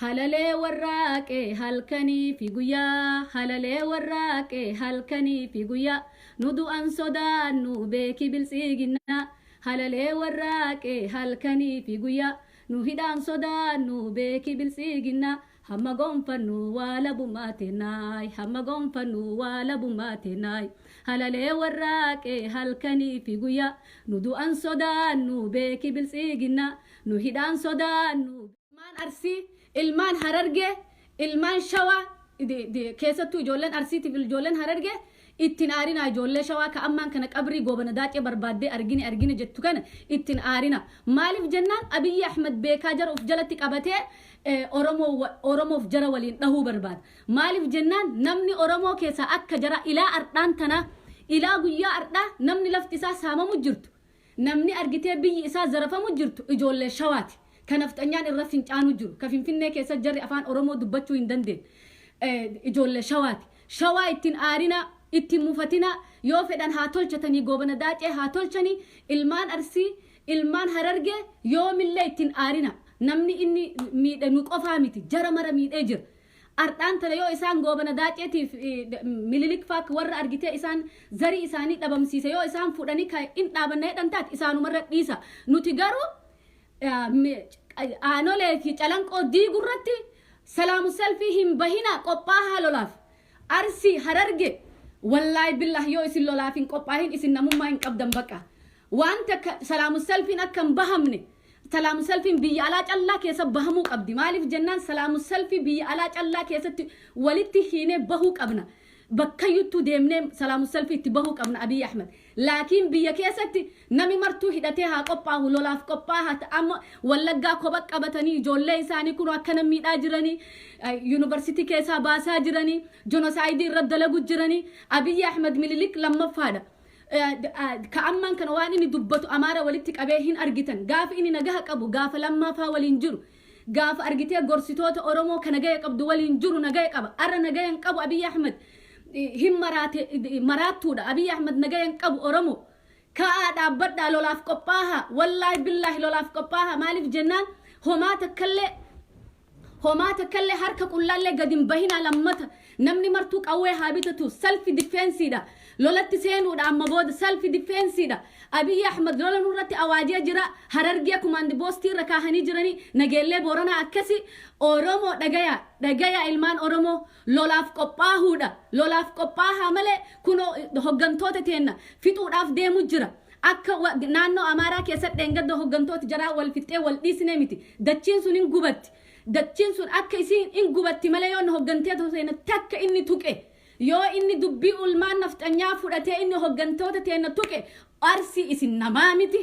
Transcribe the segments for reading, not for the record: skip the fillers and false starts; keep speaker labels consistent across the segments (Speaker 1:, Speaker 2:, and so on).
Speaker 1: Halalee warraaqee halkanii fi guyyaa, halalee warraaqee halkanii fi guyyaa, nu du'an sodaannu beeki biltsiginnaa. Halalee warraaqee halkanii fi guyyaa, nu hidhaan sodaannu beeki biltsiginnaa. Hamma gonfannu waa labummaa teennaay, hamma gonfannu waa labummaa teennaay. Halalee warraaqee halkanii fi guyyaa, nu du'an sodaannu beeki biltsiginnaa, nu hidhaan sodaannu. Ilmaan Arsii, ilmaan Harargee, ilmaan Shawaa, keessattuu ijoolleen Arsiitiif ijoolleen Harargee ittiin aarina. Ijoollee Shawaa ka ammaan kana qabrii Goobana Daacee barbaaddee argine argine jettu kana ittiin aarina. Maaliif jennaan, Abiyyi Ahmed beekaa jara of jalatti qabatee Oromoof jara waliin dhahuu barbaada. Maaliif jennaan, namni Oromoo keessaa akka jara ilaa ardhaan tanaa, ilaa guyyaa ardhaa, namni lafti isaa saamamu jirtu, namni argitee biyyi isaa zarafamu jirtu ijoollee Shawaati. Ka nafxanyaan irra fincaanu jiru, ka Finfinnee keessa jarri afaan Oromoo dubbachuu hin dandeenye ijoollee Shawaati. Shawaa ittiin aarina, ittiin mufatina. Yoo fedhan haa tolchatanii, Goobana Daacee haa tolchanii. Ilmaan Arsii, ilmaan Harargee yoomillee ittiin aarina. Namni inni miidhe nu qofaa miti, jara mara miidhee jira. Ardhaan tana yoo isaan Goobana Daaceetiif Mililik faak warra argitee isaan zarii isaanii dhabamsiise, yoo isaan fudhanii ka in dhaabanna jedhan taate, isaanumarra dhiisa. Nuti garuu Aanolee fi Calanqoo diigurratti salaamu salfii hin bahina, qophaahaa lolaaf. Arsii, Hararge, wallaahi billah, yoo isin lolaaf hin qophaahin, isin namummaa hin qabdan. Bakka wanta salaamu salfiin akka hin bahamne, salaamu salfiin biyya alaa callaa keessa bahamuu qabdi. Maaliif jennaan, salaamu salfii biyya alaa callaa keessatti walitti hiinee bahuu qabna. Bakkayyuttuu deemnee salaamu salfii itti bahuu qabna Abiy Ahmed. Laakiin biyya keessatti nami martuu hidhatee haa qophaahu, lolaaf qophaaha. Amma Wallaggaa kopha qabatanii ijoollee isaanii kun akkana miidhaa jiranii, yuunivarsiitii keessaa baasaa jiranii, genocide irra dalagu jiranii. Abiy Ahmed Mililik lammaffaadha. Ka ammaan kana waan inni dubbatu Amaara walitti qabee hin argitan. Gaafa inni nagaha qabu, gaafa lammaafaa waliin jiru, gaafa argitee gorsitoota Oromoo ka nagaya qabdu waliin jiru nagaya qaba. Arra nagaya hin qabu Abiy Ahmed. Hin maraate, maraattuudha. Abiy Ahmed nagaya hin qabu. Oromoo, ka'aa dhaabbadhaa, lolaaf qophaaha. Wallaahi billaahi, lolaaf qophaaha. Maaliif jennaan, homaa takkallee harka qullaallee gadi hin bahinaa. Lammata namni martuu qawwee haa bitatu. Self defense iidha. Lolatti seenuudha amma booda, self defense iidha. Abiyyi Ahmad lola nurratti awaajee jira. Harargee command post ii irra kaahanii jiranii, Nageellee Booranaa akkasi. Oromoo, dhagaya, dhagaya, ilmaan Oromoo, lolaaf qophaahuudha. Lolaaf qophaahaa malee kunoo hoggantoota teenna fixuudhaaf deemu jira. Akka naannoo Amaaraa keessatti dheengadda hoggantoota jaraa wal fixxee wal dhiisnee miti. Dachiin sun hin gubatti. Dachiin sun akka isiin hin gubatti malee, yoo hoggantoota teenya takka inni tuqe, yoo inni dubbii ulmaan nafxanyaa fudhatee inni hoggantoota teenya tuqe, Arsii, isin namaa miti.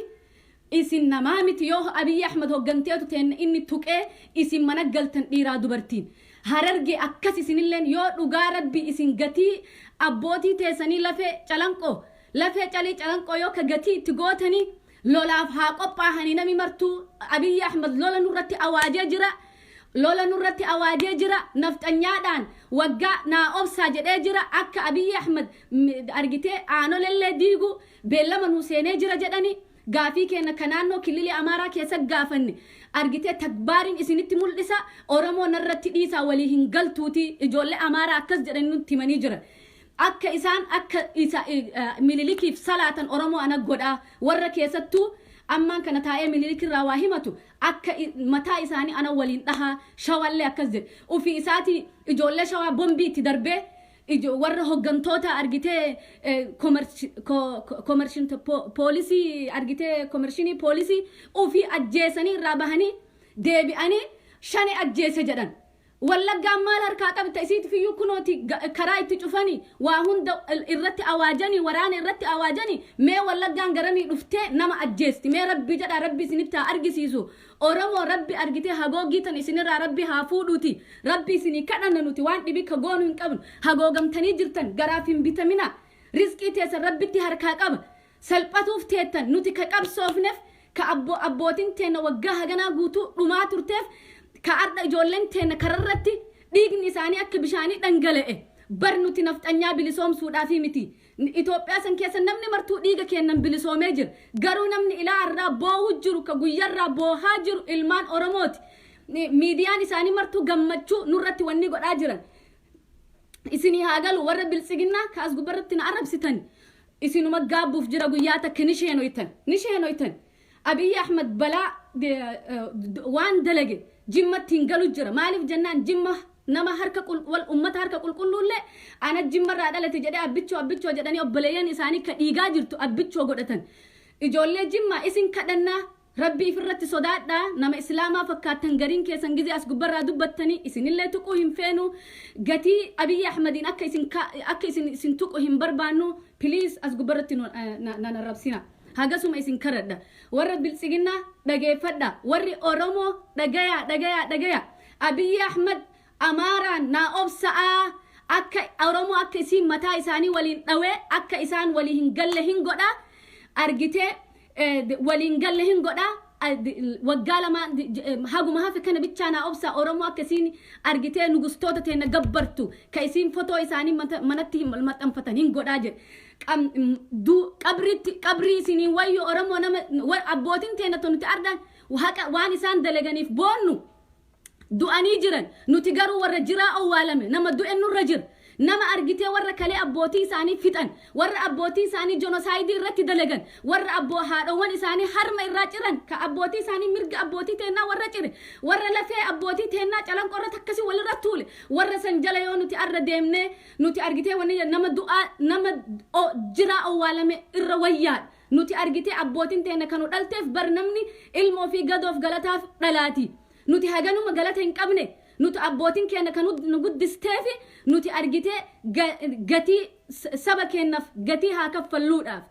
Speaker 1: Isin namaa miti. Yoo Abiyyi Ahmad hogganteetu teenya inni tuqee, isin mana galtan dhiiraa dubartiin. Harargee akkas isinilleen, yoo dhugaa Rabbi isin gatii abbootii teessanii lafee Calanqoo, lafee calii Calanqoo yoo ka gatii itti gootanii, lolaaf haa qophaahanii nami martuu. Abiyyi Ahmad lola nurratti awaajee jira. Lola nurratti awaajee jira. Nafxanyaadhaan waggaa naa obsaa jedhee jira. Akka Abiyyi Ahmad argitee aanolellee diigu beellama nuu seenee jira jedhanii. Gaafii keenya ka naannoo kililii Amaaraa keessa gaafanne argitee takbaariin isinitti mul'isa. Oromoo narratti dhiisaa, walii hin galtuuti, ijoollee Amaaraa akkas jedhanii nutti himanii jiran. Akka isaan akka isa Mililikiif salaatan Oromoo ana godhaa. Warra keessattuu ammaan kana taa'ee Mililikirraa waa himatu, akka mataa isaanii ana waliin dhahaa. Shawallee akkas jedhe. Ofii isaatii ijoollee Shawaa bombii itti darbee, warra hoggantoota argitee komishin poolisii argitee, komishinii poolisii ofii ajjeesanii irraa bahanii deebi'anii shani ajjeese jedhan. Wallaggaan maal harkaa qabda? Isiitiif iyyuu kunooti karaa itti cufanii, waa hunda irratti awaajanii, waraana irratti awaajanii. Mee Wallaggaan garamii dhuftee nama ajjeesti? Mee Rabbi jedha, Rabbi isinitti haa argisiisu. Oromoo, Rabbi argitee hagoogii tan isinirraa Rabbi haa fuudhuuti. Rabbi isinii kadhanna, nuti waan dhibii ka goonu hin qabnu. Hagoogamtanii jirtan, garaaf hin bitamina. Rizqii teessan Rabbitti harkaa qaba. Salphatuuf teettan. Nuti ka qabsoofneef, ka abbootiin teenna waggaa haganaa guutuu dhumaa turteef, ka arda ijoolleen teenna kararratti dhiigni isaanii akka bishaanii dhangala'e bar nuti nafxanyaa bilisoomsuudhaafi miti. Itoophiyaa san keessa namni martuu dhiiga kennan bilisoomee jira. Garuu namni ilaa irraa boohu jiru, ka guyyarraa boohaa jiru, ilmaan Oromooti. Miidiyaan isaanii martuu gammachuu nurratti wanni godhaa jiran. Isinii haa galu, warra Biltsiginnaa kaas gubbarratti na arrabsitan. Isinuma gaabbuuf jira guyyaa takka, ni sheenoytan, ni sheenoytan. Abiyyi Ahmad balaa waan dalage Jimmatti hin galu jira. Maaliif jennaan, Jimma nama harka wal ummata harka qulqulluullee ana Jimmarraa dhalate jedhee abbichoo abbichoo jedhanii obboleeyyan isaanii ka dhiigaa jirtu abbichoo godhatan. Ijoollee Jimmaa, isin kadhannaa, Rabbii ifirratti sodaadhaa. Nama Islaamaa fakkaattan gariin keessan gizee as gubbarraa dubbattanii isinillee tuquu hin feenu. Gatii Abiyyi Ahmadiin akka isin tuqu hin barbaannu. Please, as gubbarratti nan arrabsina. Hagasuma isin karadha. Warra Biltsiginnaa dhageeffadha. Warri Oromoo dhagayaa, dhagayaa, dhagayaa. Abiyyi Ahmad Amaaraan naa obsa'aa, akka Oromoo akka isiin mataa isaanii waliin dhawee akka isaan walii hin galle hin godha. Argitee waliin galle hin godha. Waggaa 2 haguma hafe kana bichaa naa obsa. Oromoo akka isiin argitee nugustoota teena gabbartu, ka isiin fotoo isaanii manatti maxxanfatan hin godhaa jedhe. Qabritti qabrii isinii wayyo. Oromoo, nama abbootiin teena nuti ardan haqa waan isaan dalaganiif boonnu du'anii jiran. Nuti garuu warra jiraa owwaalame, nama du'e nurra jira. Nama argitee warra kalee abbootii isaanii fixan, warra abbootii isaanii genocide irratti dalagan, warra abboo haadhowwan isaanii harma irraa ciran, ka abbootii isaanii mirga abbootii teennaa warra cire, warra lafee abbootii teennaa Calanqoo irratti akkasii walirra tuule, warra san jala yoo nuti arra deemnee nuti argitee wanni nama du'aa nama jiraa owwaalame irra wayyaadha. Nuti argitee abbootiin teenna kanu dhalteef bar namni ilma ofii gadoof galataaf dhalaati. Nuti haganuma galata hin qabne. Nuti abbootiin keenya kan nu guddisteefi nuti argitee gatii saba keenyaaf gatii haa kaffalluudhaaf.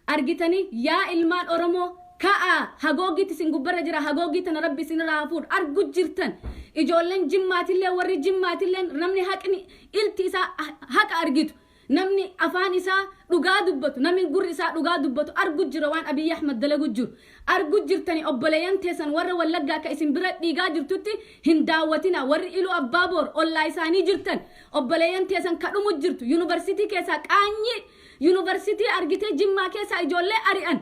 Speaker 1: Argitanii, yaa ilmaan Oromoo, ka'aa. Hagooggiitti isin gubbarra jira. Hagoogii tana Rabbi isinirraa haa fuudhu. Argu jirtan, ijoolleen Jimmaatillee, warri Jimmaatillee, namni haqni ilti isaa haqa argitu, namni afaan isaa dhugaa dubbatu, namni gurri isaa dhugaa dubbatu argu jira. Waan Abiyyi Ahmad dalagu jiru argu jirtani. Obboleeyyan teessan warra Wallaggaa akka isin bira dhiigaa jirtutti hin daawwatina. Warri Iluu Abbaaboor ollaa isaanii jirtan, obboleeyyan teessan kadhumu jirtu yuunivarsiitii keessaa. Qaanyi yuunivarsiitii argitee Jimmaa keessaa ijoollee ari'an.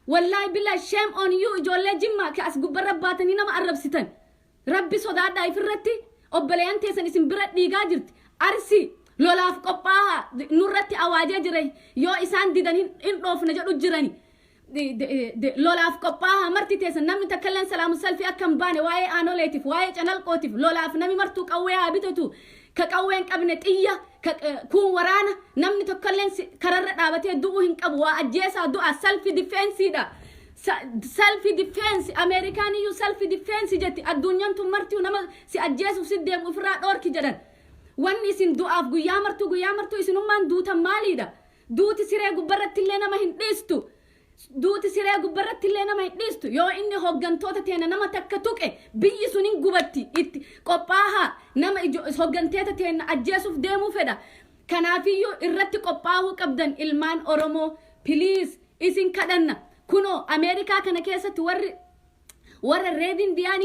Speaker 1: Wallaahi bilaa, shame on you, ijoollee Jimmaa ka as gubbarra baatanii nama arrabsitan. Rabbi sodaadhaa ifirratti. Obboleeyyan teessan isin bira dhiigaa jirti. Arsii, lolaaf qophaa'a. Nurratti awaajee jira. Yoo isaan didan hin dhoofna jedhu jirani. Lolaaf qophaa'a marti teessan. Namni takkalleen salaamu salfii akka hin baane, waa'ee Aanoleetiif, waa'ee Calalqootiif lolaaf namni martuu qawwee haa bitatu. Ka qawwee hin qabne xiyya kun waraana. Namni tokkolleen kararra dhaabatee du'uu hin qabu. Waa ajjeesaa du'a. Self defense dha. Self defense, Ameerikaan iyyuu self defense jetti. Addunyaan tun martuu nama si ajjeesuuf si deemu ofirraa dhoorki jedhan. Wanni isin du'aaf guyyaa martuu guyyaa martuu isinummaan duutan maaliidha? Duuti siree gubbarratti illee nama hin dhiistu. Duuti siree gubbarratti illee nama hin dhiistu. Yoo inni hoggantoota teena nama takka tuqe, biyyi sun hin gubatti. Itti qophaahaa. Nama hoggantoota teena ajjeesuuf deemuu fedha. Kanaafiyyuu irratti qophaa'uu qabdan, ilmaan Oromoo. Please, isin kadhanna. Kunoo Ameerikaa kana keessatti warri warra Red Indian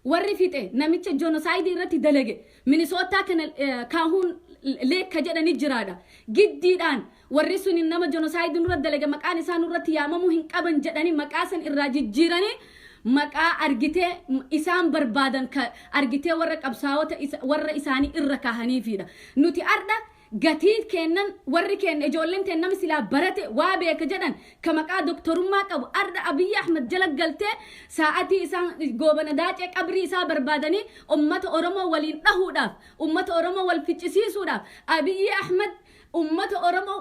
Speaker 1: warri fixe, namicha genocide irratti dalage, Minisootaa kana kaahuun leekka jedhanii jiraadha. Giddiidhaan warri sun nama genocide nurra dalage maqaan isaa nurratti yaamamuu hin qaban jedhanii maqaa san irraa jijjiiranii, maqaa argitee isaan barbaadan ka argitee warra qabsaa'ota warra isaanii irra kaahaniifidha. Nuti ardha gatii kennan warri kenna ijoolleen ta'e namni silaa barate waa beeka jedhan ka maqaa doktorummaa qabu arda Abiyyi Ahmad jala galtee sa'atii isaan Goobana Daacee qabrii isaa barbaadanii ummata Oromoo waliin dhahuudhaaf, ummata Oromoo wal ficcisiisuudhaaf, Abiyyi Ahmad ummata Oromoo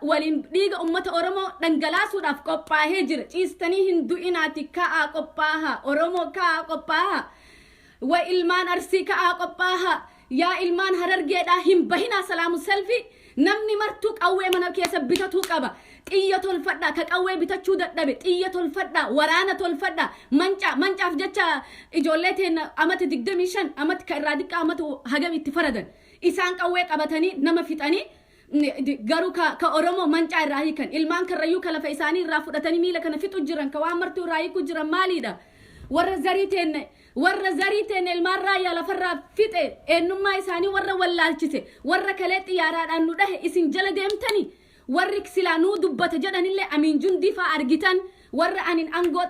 Speaker 1: waliin dhiiga ummata Oromoo dhangalaasuudhaaf qophaahee jira. Ciistanii hin du'inaati, ka'aa qophaahaa. Oromoo, ka'aa qophaahaa. Wa ilmaan Arsii, ka'aa qophaahaa. Yaa ilmaan Harargeedhaa, hin bahinaa salaamu selfii. Namni martuu qawwee mana keessa bitatuu qaba. Xiyya tolfadhaa. Ka qawwee bitachuu dadhabe xiyya tolfadhaa, waraana tolfadhaa. Mancaa mancaaf jecha ijoollee teenya amata 25, amata ka irraa diqqaa, amata hagam itti faradan. Isaan qawwee qabatanii nama fixanii, garuu ka Oromoo mancaa irraa hiikan. Ilmaan Karrayyuu ka lafa isaanii irraa fudhatanii miila kana fixu jiran, ka waan martuu irraa hiikuu jiran maaliidha? Warra zarii teenne, warra zarii teenne, ilmaan Raayyaa lafarraa fixe, eenyummaa isaanii warra wallaalchise, warra kalee xiyyaaraadhaan nu dhahe isin jala deemtanii. Warri silaa nuu dubbata jedhanillee Amiin Jundii faa argitan, warra anin aangoo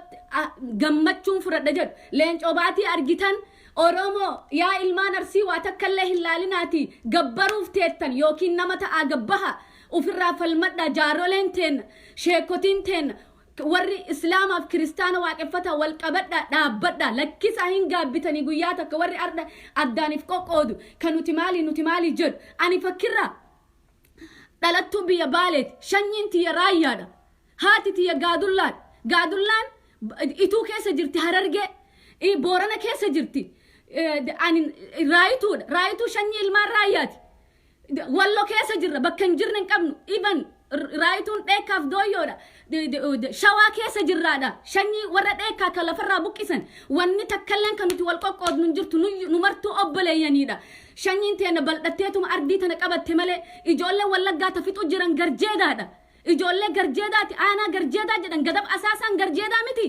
Speaker 1: Gammachuun fudhadha jedhu. Leencoo Baatii argitan, Oromoo yaa ilmaan Arsii, waa takkallee hin laalinaati gabbaruuf teettan yookiin nama ta'aa gabbaha, ofirraa falmadha. Jaaroleen teenna, sheekotiin teenna, warri Islaamaaf Kiristaana Waaqeffata, wal qabadha, dhaabbadha, lakkisaa. Hin gaabbitanii guyyaa takka warri arda addaaniif qoqqoodu kan nuti maali, nuti maali jedhu. Ani fakkirraa dhalattuu biyya Baaleeti. Shanyiin tiyya Raayyaadha, haati tiyya Gaadullaan. Gaadullaan Ituu keessa jirti, Harargee Boorana keessa jirti. Ani Raayituudha, Raayituu shanyii ilmaan Raayyaati. Wallo keessa jirra, bakka hin jirre hin qabnu. Iban Raayituun Dheekkaaf Dooyyoodha. Shawaa keessa jirraadha. Shanyii warra Dheekkaa kan lafarraa buqqisan. Wanni takkalleen kan nuti wal qoqqoodnu hin jirtu, nu martuu obboleeyyaniidha. Shanyiin teenya bal'atteetuma ardii tana qabatte malee ijoolleen Wallaggaa ta fixu jiran Garjeedaadha. Ijoollee Garjeedaati, aanaa Garjeedaa jedhan. Gadab Asaasaan Garjeedaa miti.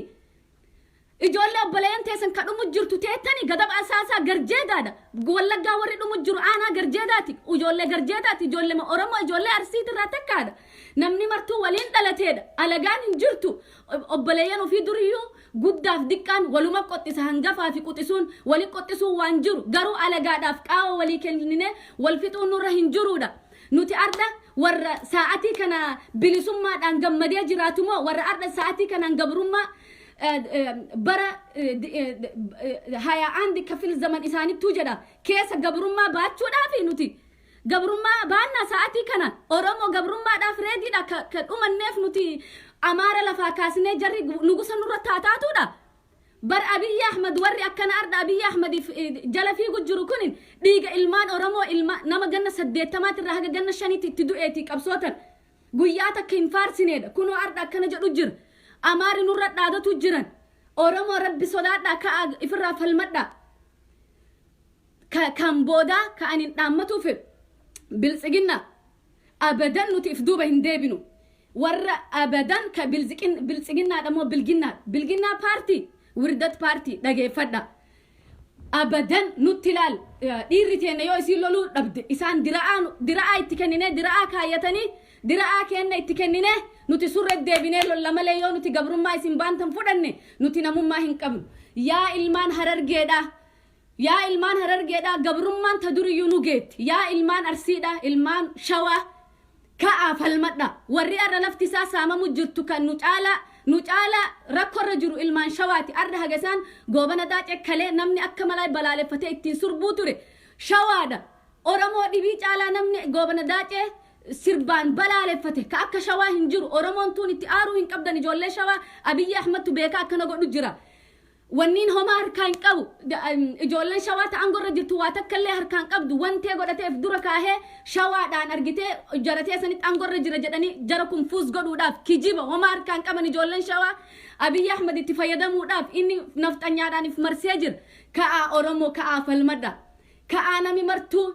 Speaker 1: Ijoollee obboleeyyan teessan ka dhumu jirtu teettani Gadab Asaasaa Garjeedaadha. Wallaggaa warri dhumu jiru aanaa Garjeedaati. Ijoollee Garjeedaati. Ijoollee Oromoo, ijoollee Arsiitirraa takkaadha. Namni martuu waliin dhalateedha. Alagaan hin jirtu. Obboleeyyan ofii duriyyuu guddaaf diqqaan waluma qoxxisa, hangafaa fi quxisuun wali qoxxisuun waan jiru. Garuu alagaadhaaf qaawa walii kenninee wal fixuun nurra hin jiruudha. Nuti arda warra sa'atii kana bilisummaadhaan gammadee jiraatu moo warra arda sa'atii kanaan gabrummaa bara 21 kafil zaman isaanittuu jedha keessa gabrummaa baachuudhaafi? Nuti gabrummaa baannaa sa'atii kana? Oromoo gabrummaadhaaf ready dha ka dhumanneef nuti Amaara lafaa kaasnee jarri nugusa nurra taataatuudha. Bar Abiyyi Ahmad, warri akkana arda Abiyyi Ahmadiif jala fiigu jiru kun dhiiga ilmaan Oromoo, ilma nama ganna 80 irraa haga ganna 5tti itti du'eeti qabsootan. Guyyaa takka hin faarsineedha. Kunoo arda akkana jedhu jira. Amaari nurra dhaadatu jiran. Oromoo, Rabbi sodaadhaa, ka'a, ifirraa falmadhaa. Kan boodaa ka ani hin dhaammatuu fedhu, Biltsiginna, abadan nuti if duuba hin deebinu. Warra abadan ka Biltsiginnaadha moo Bilginnaadha, Bilginnaa paartii, Wirdat paartii, dhageeffadha. Abadan nutti ilaal, dhiirri teenya yoo isiin loluu dhabde isaan dira'aa itti kenninee, dira'aa kaayyatanii, dira'aa kenna itti kenninee nuti surre deebinee lolla malee, yoo nuti gabrummaa isin baantan fudhanne nuti namummaa hin qabnu. Yaa ilmaan Harargeedha, yaa ilmaan Harargeedha, gabrummaan ta duriyyuu nu geetti. Yaa ilmaan Arsiidha, ilmaan Shawaa, ka'aa falmadha. Warri arra lafti isaa saamamu jirtu kan nu caalaa rakkorra jiru ilmaan Shawaati. Arra haga isaan Goobana Daacee kalee namni akka malaa balaaleffatee ittiin sirbuu ture Shawaadha. Oromoo dhibii caalaa namni Goobana Daacee sirbaan balaaleffate ka akka Shawaa hin jiru. Oromoon tuun itti aaruu hin qabdan. Ijoollee Shawaa, Abiyyi Ahmadtu beekaa akkana godhu jira. Wanniin homaa harkaa hin qabu. Ijoolleen Shawaa ta'an gorra jirtu waa takka illee harkaa hin qabdu. Wantee godhateef dura kaahee Shawaadhaan argitee jaratee sanitti aangorra jira jedhanii jara confuse godhuudhaaf kijiba. Homaa harkaa hin qaban ijoolleen Shawaa. Abiyyi Ahmad itti fayyadamuudhaaf inni nafxanyaadhaan if marsee jira. Ka'aa Oromoo, ka'aa falmadha. Ka'aa, nami martuu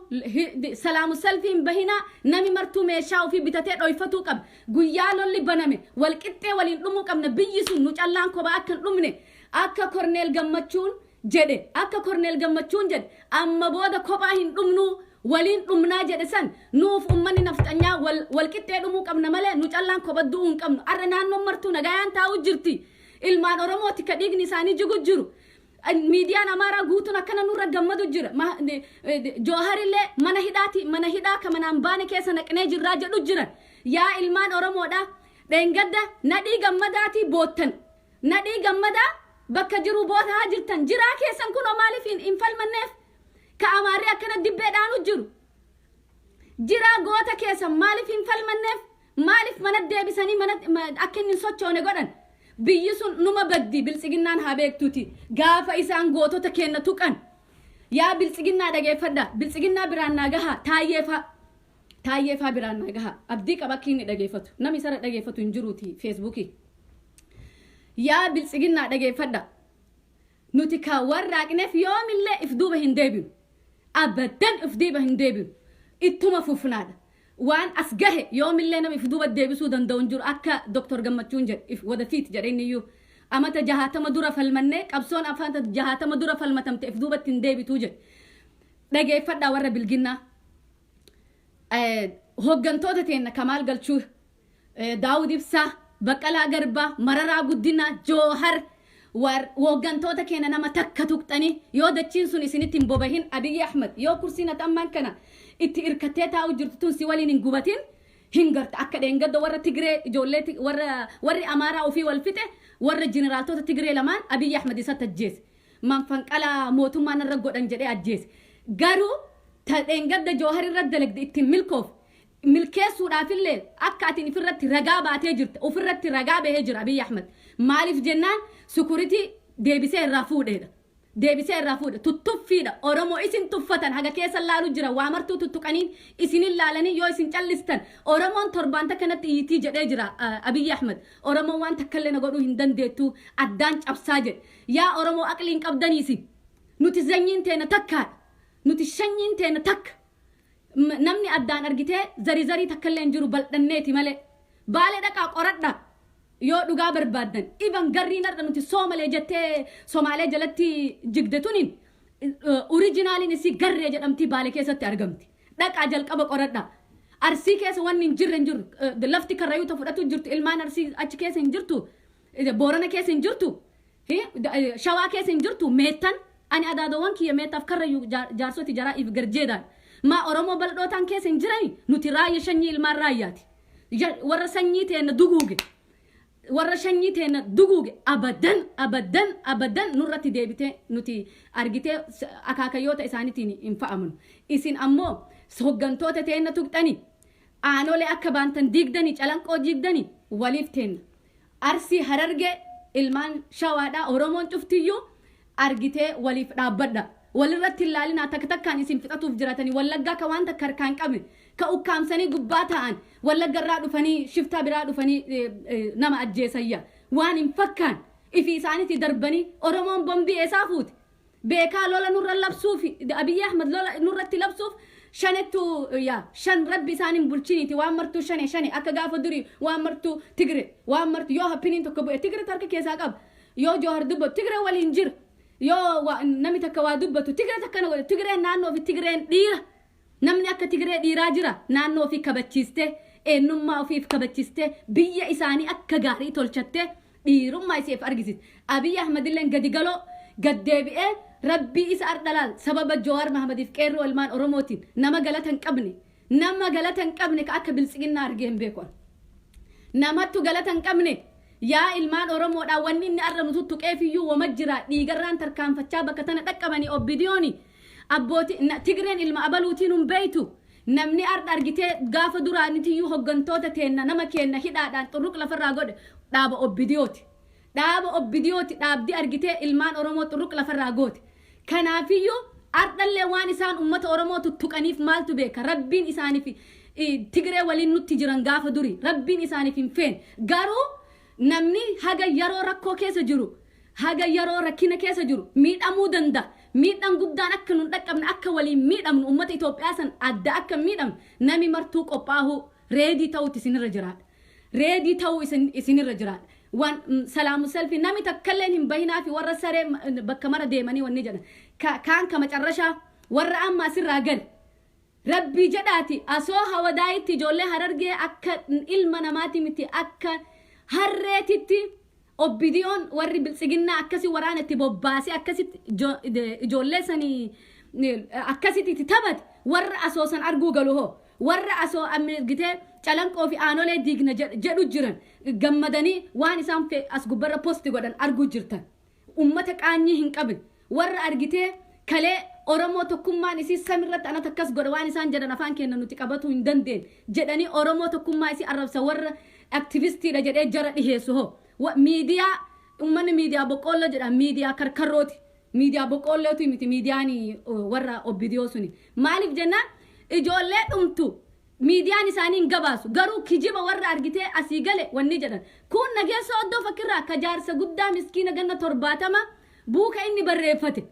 Speaker 1: salaamu salfii hin bahinaa. Nami martuu meeshaa ofii bitatee dhoyfatuu qaba. Guyyaa lolli baname walqixxee waliin dhumuu qabna. Biyyi sun nu callaan kophaa akka hin dhumne, akka Korneel Gammachuun jedhe, akka Korneel Gammachuun jedhe, amma booda kophaa hin dhumnuu, waliin dhumnaa jedhe san, nuuf ummanni nafxanyaa walqixxee dhumuu qabna malee nu callaan kopha du'uu hin qabnu. Arra naannoon martuu nagayaan taa'uu jirti. Ilmaan Oromooti ka dhiigni isaanii jigu jiru. Miidiyaan Amaaraa guutuun akkana nurra gammadu jira. Jooharillee mana hidhaati, mana hidhaa ka manaan baane keessa naqnee jirraa jedhu jiran. Yaa ilmaan Oromoodha, dheengadda Nadhii Gammadaatii boottan. Nadhii Gammadaa bakka jiru bootaa jirtan. Jiraa keessan kunoo maaliif hin falmanneef? Ka Amaarri akkana dibbee dhaanu jiru. Jiraa goota keessan maaliif hin falmanneef? Maaliif mana deebisanii mana akka inni hin sochoone godhan? Biyyi sun numa baddi, Biltsiginnaan haa beektuti. Gaafa isaan gootota kenna tuqan. Yaa Biltsiginnaa, dhageeffadha. Biltsiginnaa biraan naa gahaa, Taayyeefaa. Taayyeefaa biraan naa gahaa. Abdii qaba akka inni dhageeffatu. Namni isarra dhageeffatu hin jiruuti Feesbuukii. Yaa Biltsiginnaa, dhageeffadha. Nuti ka warraaqneef yoomillee if duuba hin deebinu. Abadan if duuba hin deebinu. Ittuma fufnaadha. Waan as gahe yoomillee nama if duuba deebisuu danda'u hin jiru, akka Dr. Gammachuun jedhe, if wadafiit jedhe inni iyyuu. Amata 60 dura falmannee, qabsoon afaan 60 dura falmatamte if duubatti hin deebituu jedhe. Dhageeffadhaa warra Bilginnaa. Hooggantoota teenna Kamaal Galchuu, Daawud Ibsaa, Baqqalaa Garbaa, Mararaa Guddinaa, Joohar. Hooggantoota keenya nama takka tuqxanii yoo dachiin sun isinitti hin bobahin, Abiyyi Ahmad, yoo kursiin ati ammaan kana itti irkattee taa'u jirtu tun si waliin hin gubatin, hin garta akka dheengadda warra Tigree ijoollee warra warri Amaaraa ofii wal fixe. Warra jeneraaltota Tigree lamaan Abiyyi Ahmad isatti ajjeese. Manfanqala mootummaan irra godhan jedhee ajjeese. Garuu ta dheengadda Joohar irra dalagde ittiin milkoof milkeessuudhaafillee akka atiin ofirratti ragaa baatee jirta, ofirratti ragaa bahee jira Abiyyi Ahmad. Maaliif jennaan, security deebisee irraa fuudheedha. Deebisee irraa fuudhe, tuttuffiidha. Oromoo isin tuffatan haga keessa laalu jira. Waa martuu tuttuqaniin isinin laalanii yoo isin callistan Oromoon torbaan takkanatti iyyitii jedhee jira Abiyyi Ahmad. Oromoon waan takkallee na godhuu hin dandeettu, addaan cabsaa jedhe. Yaa Oromoo, aqliin qabdanii isin. Nuti zanyiin teena takkaadha. Nuti shanyiin teena takka. Namni addaan argitee zarii zarii takkallee hin jiru, bal'anneeti malee. Baalee dhaqaa qoradha. Yoo dhugaa barbaaddan, iban garriin har'a nuti Soomalee jettee Somaalee jalatti jigde tuniin originaliin isii Garree jedhamti, Baalee keessatti argamti. Dhaqaa jalqaba qoradha. Arsii keessa wanni hin jirre hin jiru. Lafti Karrayyuu fudhatu jirtu, ilmaan Arsii achi keessa hin jirtu. Boorana keessa hin jirtu. Shawaa keessa hin jirtu Meettan. Ani adaadowwan kiyya Meettaaf Karrayyuu, jaarsoti jaraa if garjeedhaan. Maa Oromoo bal'ootaan keessa hin jirani? Nuti Raayya, shanyii ilmaan Raayyaati. Warra sanyii teenna duguuge. Warra shanyii teenna duguuge abadan, abadan, abadan nurratti deebitee nuti argitee akaakayyoota isaaniitiin hin fa'amnu. Isin ammoo hoggantoota teenna tuqxanii, Aanolee akka baantan diigdanii, Calanqoo diigdanii, waliif teenna. Arsii, Harargee, ilmaan Shawaadhaa, Oromoon cuftiyyuu argitee waliif dhaabbadha. Walirratti hin laalinaa, takka takkaan isin fixatuuf jiratanii. Wallaggaa ka waan takka harkaan qabne ka ukkaamsanii gubbaa ta'an, Wallagga irraa dhufanii, shiftaa biraa dhufanii nama ajjeesayya. Waan hin fakkaan ifi isaaniitti darbanii Oromoon bombii eessaa fuute? Beekaa lola nurra labsuuf, Abiyyi Ahmad lola nurratti labsuuf shanettu yaa shan rabbi isaan hin bulchiniiti. Waan martuu shane shane, akka gaafa durii waan martuu Tigre, waan martuu yoo haphiniin tokko bu'e Tigre harka keessaa qaba. Yoo Joohar dubbatu Tigre waliin jira. Yoo namni takka waa dubbatu Tigre takka na godhe. Tigreen naannoo fi Tigreen dhiira. Namni akka Tigree dhiiraa jira? Naannoo ofii kabachiistee, eenyummaa ofiif kabachiistee, biyya isaanii akka gaarii tolchattee, dhiirummaa isiif argisiiste. Abiyyi Ahmadilleen gadi galoo gad deebi'ee rabbii isa ardhalaal sababa Jowaar Mahamadiif qeerroo ilmaan Oromootiin nama galata hin qabne, nama galata hin qabne ka akka Biltsiginnaa argee hin beeku. Namattu galata hin qabne. Yaa ilmaan Oromoodhaa, wanni inni arra nu tuttuqeefiyyuu wama jira. Dhiigarraan tarkaanfachaa bakka tana dhaqqabanii Obbidiyooni. Abbooti Tigreen ilma abaluutiin hin beeytu. Namni arda argitee gaafa duraanitiyyuu hoggantoota teenna, nama keenna hidhaadhaan xurruq lafarraa godhe dhaaba Obbidiyooti. Dhaaba Obbidiyooti, dhaabdi argitee ilmaan Oromoo xurruq lafarraa goote. Kanaafiyyuu ardhallee waan isaan ummata Oromoo tuttuqaniif maaltu beeka? Rabbiin isaaniif Tigree waliin nutti jiran gaafa duri rabbiin isaaniif hin feene. Garuu namni haga yeroo rakkoo keessa jiru, haga yeroo rakkina keessa jiru miidhamuu danda'a. Miidhaan guddaan akka nun dhaqqabne, akka waliin miidhamnu, ummata Itoophiyaa san adda akka miidhamnu, nami martuu qophaa'uu, ready ta'uutti isinirra jiraadha. Ready ta'uu isinirra jiraadha. Waan salaamu salfi nami takkalleen hin bahinaa fi warra saree bakka mara deemanii wanni jedhan. Kaan ka macarrashaa warra amma asirraa gale. Rabbii jedhaati asoo Hawadaayitti ijoollee Harargee akka ilma namaati miti, akka harreetitti Obbidiyoon warri Biltsiginnaa akkasi waraana itti bobbaasee, akkasitti ijoollee sanii akkasitti itti taphate, warra asoosan arguu galu hoo, warra asoo argitee Calanqoo fi Aanolee diigna jedhu jiran gammadanii waan isaan as gubbarra post godhan arguu jirtan. Ummata qaanyii hin qabne, warra argitee kalee Oromoo tokkummaan isii samirratti anat akkas godha waan isaan jedhan afaan keenya nuti qabatuu hin dandeenye jedhanii Oromoo tokkummaa isii arrabsa, warra aktivistiidha jedhee jara dhiheessu hoo. Miidiyaa ummanni miidiyaa boqqoolloo jedha, miidiyaa karkarrooti. Miidiyaa boqqoollootu miti miidiyaan warra Obbidiyoo suni. Maaliif jennaan, ijoollee dhumtu miidiyaan isaanii hin gabaasu. Garuu kijiba warra argitee asii gale wanni jedhan kun Nageessa Oddoo fakkirraa ka jaarsa guddaa miskiina ganna 70 buuka inni barreeffate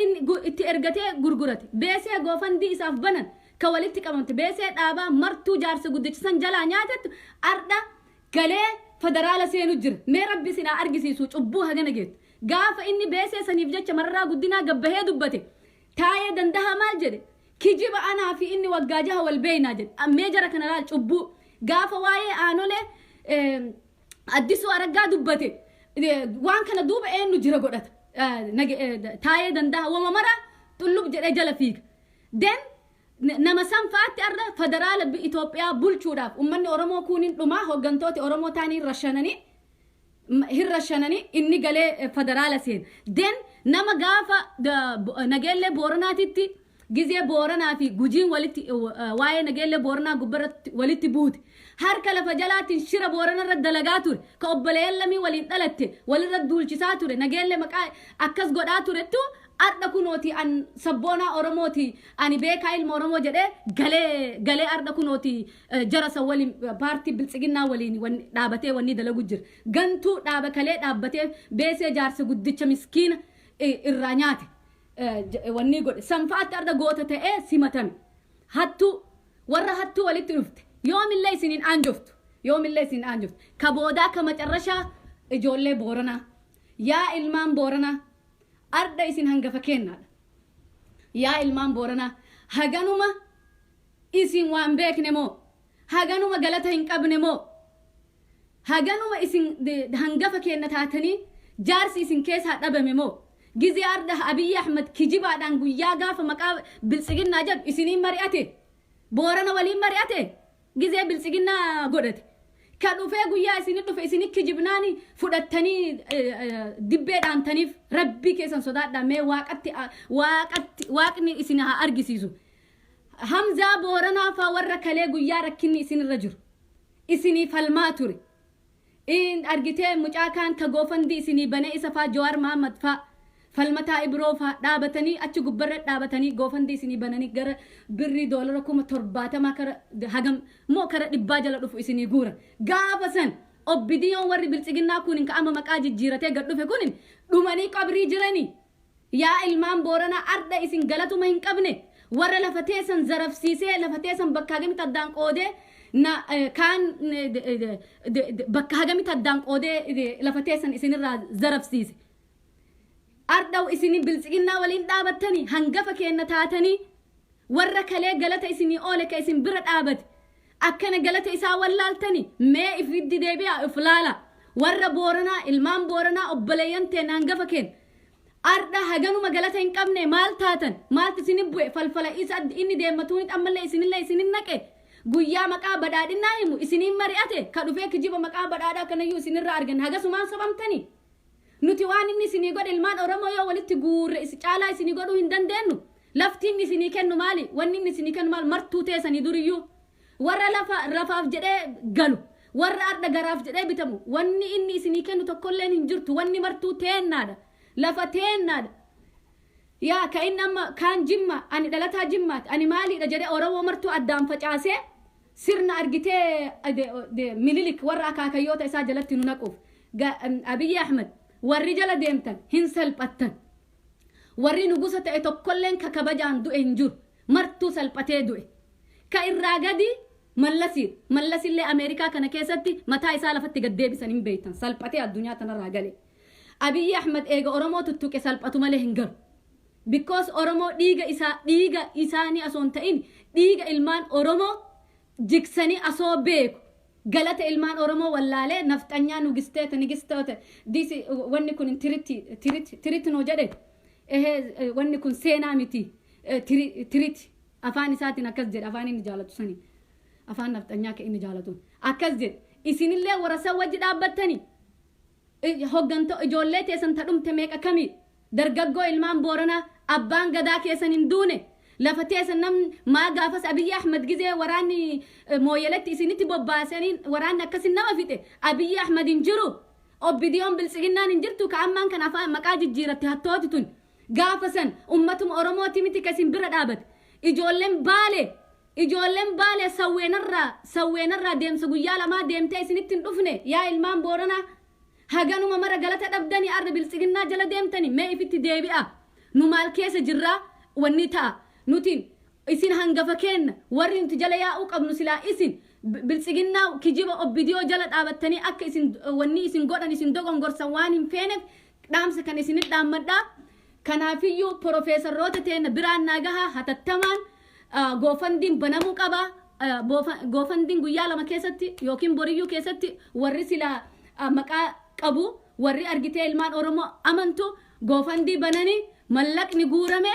Speaker 1: inni itti ergatee gurgurate, beesee GoFundMe isaaf banan ka walitti qabamte, beesee dhaabaa martuu jaarsa guddicha san jalaa nyaatettu ardha galee federaala seenu jira. Mee rabbi isin haa argisiisu cubbuu hagana geettu. Gaafa inni beesee saniif jecha Mararaa Guddinaa gabbahee dubbate, Taayee Dandahaa maal jedhe? Kijiba, anaa fi inni waggaa 6 wal beeynaa jedhe. Mee jara kana laal cubbuu. Gaafa waa'ee Aanolee Addisuu Araggaa dubbate. Waan kana duuba eenyu jira godhata? Taa'ee danda'a wama mara xullub jedhee jala fiiga. Den nama san fa'aatti arra federaala Itoophiyaa bulchuudhaaf uummanni Oromoo kunin dhumaa, hooggantooti Oromoo ta'anii rashananii hin rashananii, inni galee federaala seena. Den nama gaafa Nageellee Booranaatitti gizee Booranaa fi Gujiin walitti waa'ee Nageellee Booranaa gubbarratti walitti buute, harka lafa jalaatiin shira Booranarra dalagaa ture, ka obboleeyyan lamii waliin dhalatte walirra duulchisaa ture, Nageellee maqaa akkas godhaa turettu ardha kunooti an sabboonaa Oromooti, ani beekaa ilma Oromoo jedhee galee galee ardha kunooti jara san waliin paartii Biltsiginnaa waliin dhaabatee wanni dalagu jira. Gantuu dhaaba kalee dhaabbatee beesee jaarsa guddicha miskiina irraa nyaate wanni godhe sanfaatti arda goota ta'ee simatame. Hattuu, warra hattuu walitti dhufte, yoomillee isiniin aanjoftu, yoomillee isiniin aanjoftu. Ka boodaa, ka macarrashaa, ijoollee Booranaa, yaa ilmaan Booranaa, arda isin hangafa kennaadha. Yaa ilmaan Booranaa, haganuma isin waan beekne moo? Haganuma galata hin qabne moo? Haganuma isin hangafa kenna taatanii jaarsi isin keessaa dhabame moo? Gizee arda Abiyyi Ahmad kijibaadhaan guyyaa gaafa maqaa Biltsiginnaa jedhu isiniin mari'ate, Boorana waliin mari'ate, gizee Biltsiginnaa godhate. Ka dhufee guyyaa isinit dhufe isinit kijibnaani fudhattanii dibbee dhaantaniif, Rabbii keessan sodaadhaa. Mee Waaqatti, Waaqatti, Waaqni isin haa argisiisu. Hamzaa Booranaa faa warra kalee guyyaa rakkinni isinirra jiru isinii falmaa ture. In argitee mucaa kaan ka GoFundMe isinii banee isa faa, Jawaar Mahammad faa, Falmataa Ibroo faa dhaabatanii achi gubbarra dhaabatanii GoFundMe isinii bananii gara birrii doolara 70,000 kara hagam moo kara dhibbaa jala dhufu isinii guura. Gaafa san Obbidiyoon warri Biltsiginnaa kun ka amma maqaa jijjiiratee gad dhufe kun dhumanii qabrii jiranii. Yaa ilmaan Booranaa, arda isin galatuma hin qabne. Warra lafa teessan zarafsiisee, lafa teessan bakka hagamitti addaan qoodee na kaan bakka hagamitti addaan qoodee lafa teessan isinirraa zarafsiise. Ardhaw isin Biltsiginnaa waliin dhaabattanii hangafa keenna taatanii, warra kalee galata isinii oole, ka isin bira dhaabate, akkana galata isaa wallaaltanii? Mee ifiddi deebi'aa, if laala. Warra Booranaa, ilmaan Booranaa, obboleeyyan teenya, hangafa keenya, ardha haganuma galata hin qabne? Maal taatan? Maalti isin bu'e? Falfala isa inni deemmatuun ammallee isinillee isinin naqe. Guyyaa maqaa badhaadhinaa himu isiniin mari'ate, ka dhufee kijiba maqaa badhaadhaa kanayyuu isinirraa argan, hagasumaan sobamtanii. Nuti waan inni isinii godhe ilmaan Oromoo yoo walitti guurre caalaa isinii godhuu hin dandeenyu. Lafti inni isinii kennu maali? Wanni inni isinii kennu maali? Martuu teessanii duriyyuu warra lafa lafaaf jedhee galu, warra arda garaaf jedhee bitamu, wanni inni isinii kennu tokkolleen hin jirtu. Wanni martuu teennaadha, lafa teennaadha. Yaa ka inni amma kaan Jimma, ani dhalataa Jimmaati, ani maaliidha jedhee Oromoo martuu addaan facaasee sirna argitee Mililik warra akaakayyoota isaa jalatti nu naquuf Abiyyi Ahmed warri jala deemtan hin salphattan. Warri nugusa ta'e tokkolleen ka kabajaan du'e hin jiru, martuu salphatee du'e. Ka irraa gadi Mallasi. Mallasillee Ameerikaa kana keessatti mataa isaa lafatti gad deebisan hin beektan, salphatee addunyaa tanarraa gale. Abiyyi Ahmed eega Oromoo tuttuqe salphatu malee hin galu, because Oromoo dhiiga isaa, dhiiga isaanii osoo hin ta'in dhiiga ilmaan Oromoo jigsanii asoo beeku, galata ilmaan Oromoo wallaalee nafxanyaa nugisteeta nigistoota disi. Wanni kun tiritti tiritti tiritti noo jedhe. Ehee, wanni kun seenaa miti, tiritti afaan isaatiin akkas jedhe. Afaan inni jaalatu sanii, afaan nafxanyaa ka inni jaalatu akkas jedhe. Isinillee warra san wajji dhaabbattanii hogganto ijoollee teessan ta dhumte meeqa kamii? Dargaggoo ilmaan Booranaa, abbaan gadaa keessan hin duune? Lafa teessan namni maa gaafas Abiyyi Ahmad gizee waraanni Mooyeletti isinitti bobbaasanii waraanni akkasin nama fixe, Abiyyi Ahmad hin jiru, Obbidiyoon Biltsiginnaan hin jirtu, ka ammaan kan afaan maqaa jijjiiratte hattooti tun? Gaafa san ummatuma Oromooti miti ka isin bira dhaabate? Ijoolleen Baale, ijoolleen Baale sawweenarraa deemsa guyyaa lamaa deemtee isinitti hin dhufne? Yaa ilmaan Booranaa, haganuma mara galata dhabdanii arra Biltsiginnaa jala deemtanii? Mee ifitti deebi'a. Nu maal keessa jirraa? Wanni ta'a nuti isin hangafa keenna, warri nuti jala yaa'uu qabnu silaa isin. Biltsiginnaa kijiba Obbidiyoo jala dhaabattanii akka isin wanni isin godhan isin dogongorsan waan hin feeneef dhaamsa kan isinit dhaammadhaa. Kanaafiyyuu profeesarroota teenya biraan naa gahaa, hatattamaan GoFundMen banamuu qaba. GoFundMen guyyaa 2 keessatti yookiin boriyyuu keessatti warri silaa maqaa qabu Warri argitee ilmaan Oromoo amantu GoFundMe bananii mallaqni guurame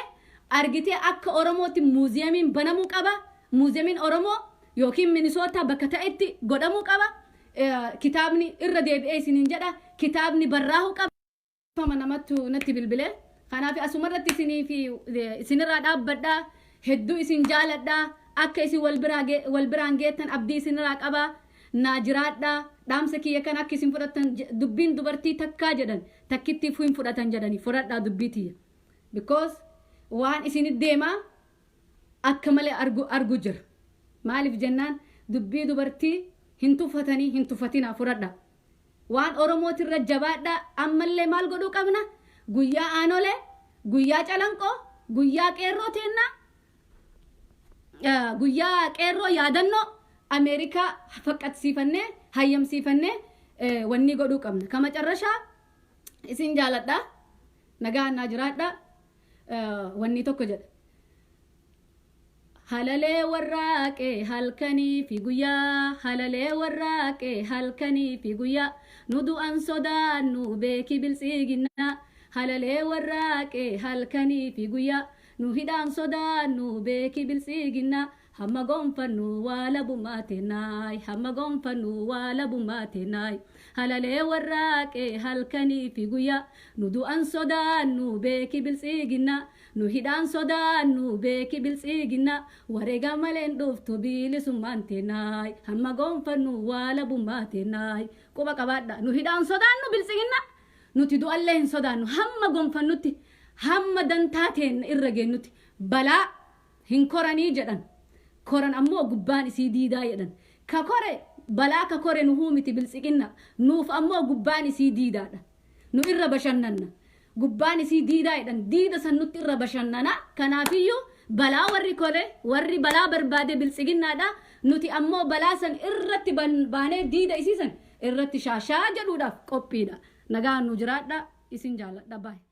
Speaker 1: argitee akka Oromootti museum iin banamuu qaba. Museum iin Oromoo yookiin Minisootaa bakka ta'etti godhamuu qaba. Kitaabni irra deebi'ee isiniin jedha, kitaabni barraa'uu qaba. Namattu natti bilbile. Kanaaf asumarratti isinii fi isinirraa dhaabbadhaa. Hedduu isin jaaladhaa. Akka isin wal biraan geettan abdii isinirraa qabaa. Naa jiraadhaa. Dhaamsa kiyya kan akka isin fudhattan, dubbiin dubartii takkaa jedhan takkittiif hin fudhatan jedhanii, fudhadhaa dubbii tiyya. Because waan isinit deemaa akka malee argu jira. Maaliif jennaan, dubbii dubartii hin tuffatanii, hin tuffatinaa, fudhadhaa. Waan Oromootirra jabaadhaa. Ammallee maal godhuu qabna? Guyyaa Aanolee, guyyaa Calanqoo, guyyaa qeerroo teennaa, guyyaa qeerroo yaadannoo Ameerikaa faqqatisiifannee hayyamsiifannee wanni godhuu qabna. Kama carrashaa isin jaaladha. Nagaa naa jiraadha. Wanni tokko jedha. Halalee warraaqee halkanii fi guyyaa, halalee warraaqee halkanii fi guyyaa, nu du'an sodaannu beeki biltsiginnaa. Halalee warraaqee halkanii fi guyyaa, nu hidhaan sodaannu beeki biltsiginnaa. Hamma gonfannu waa labummaa teennaay, hamma gonfannu waa labummaa teennaay. Halalee warraaqee halkanii fi guyyaa, nu du'an sodaannu beeki biltsiginnaa. Nu hidhaan sodaannu beeki biltsiginnaa. Wareega maleen dhuftu bilisummaan teennaay, hamma gonfannu waa labummaa teennaay. Quba qabaadha, nu hidhaan sodaannu biltsiginnaa. Nuti du'allee hin sodaannu hamma gonfannutti, hamma dantaa teenna irra geennutti. Balaa hin koranii jedhan, koran ammoo gubbaan isii diidaa jedhan. Ka kore balaa ka kore nuhuu miti, biltsiginna. Nuuf ammoo gubbaan isii diidaadha, nu irra bashannanna. Gubbaan isii diidaa jedhan, diida san nutti irra bashannana. Kanaafiyyuu balaa warri kore, warri balaa barbaade biltsiginnaadha. Nuti ammoo balaa san irratti baanee diida isii san irratti shaashaa jedhuudhaaf qophiidha. Nagaan nu jiraadha, isin jaaladha, baay'ee.